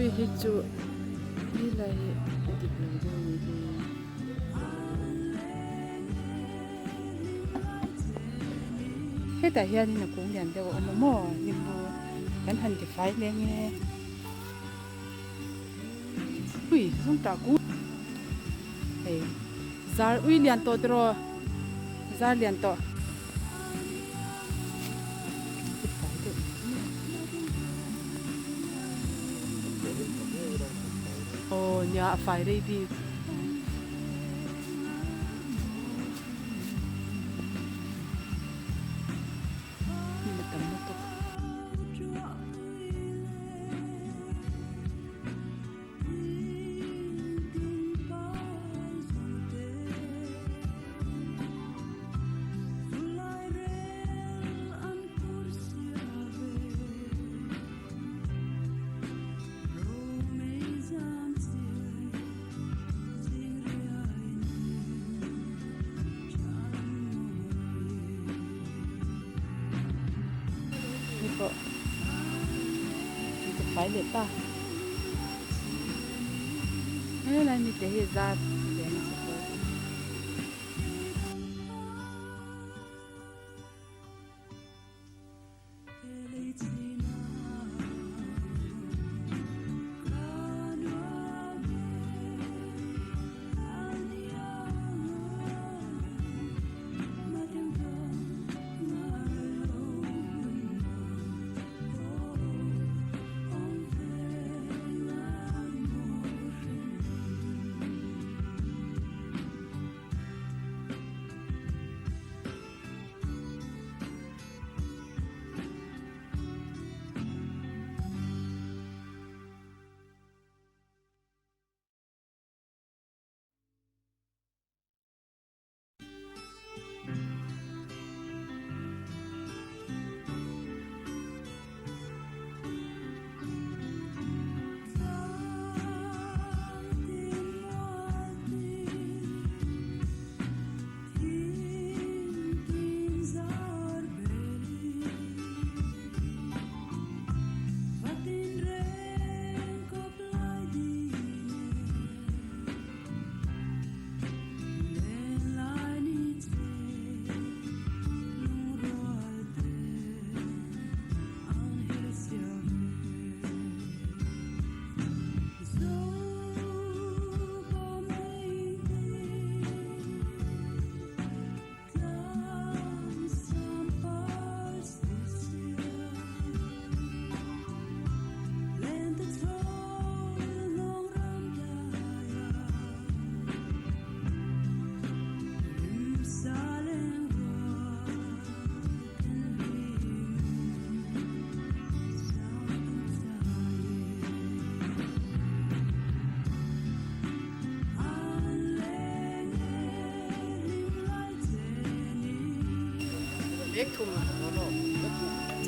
Ui hei chu helai hi a dik lo deuh a ni hi. Hetah hianin a kung lian deuh a awm a maw limbu kan han ti fai leng e. Ui zung tah kung hei zar ui lian tawh tiraw zar lian tawh. Aw nia a fai rei bik. Hnim a tam lutuk. Hei pawh an fai leh ta. Helai mite hi zat ve nasa pawh.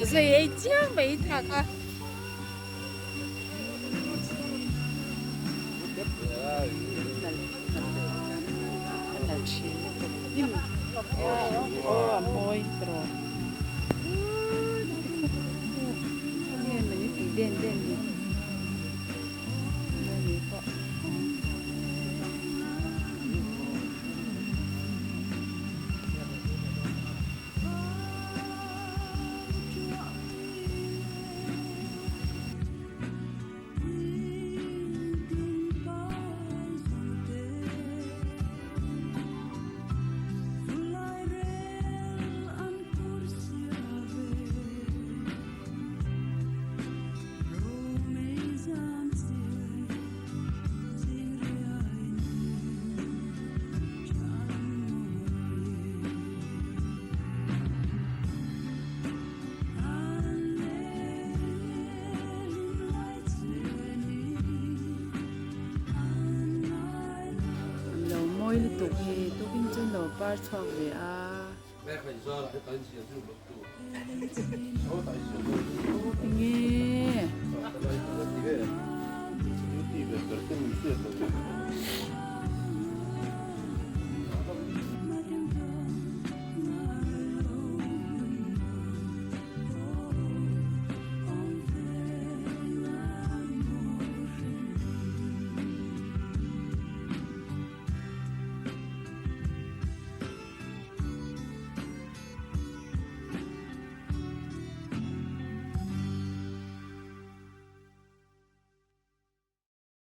Zui ei chiang mai tha kha. Aw a mawi tawh. Nge mani tih den den ni. Nge pawh. Lo mawi lutuk hi tukin chu lo par chhuak ve a. Tinge.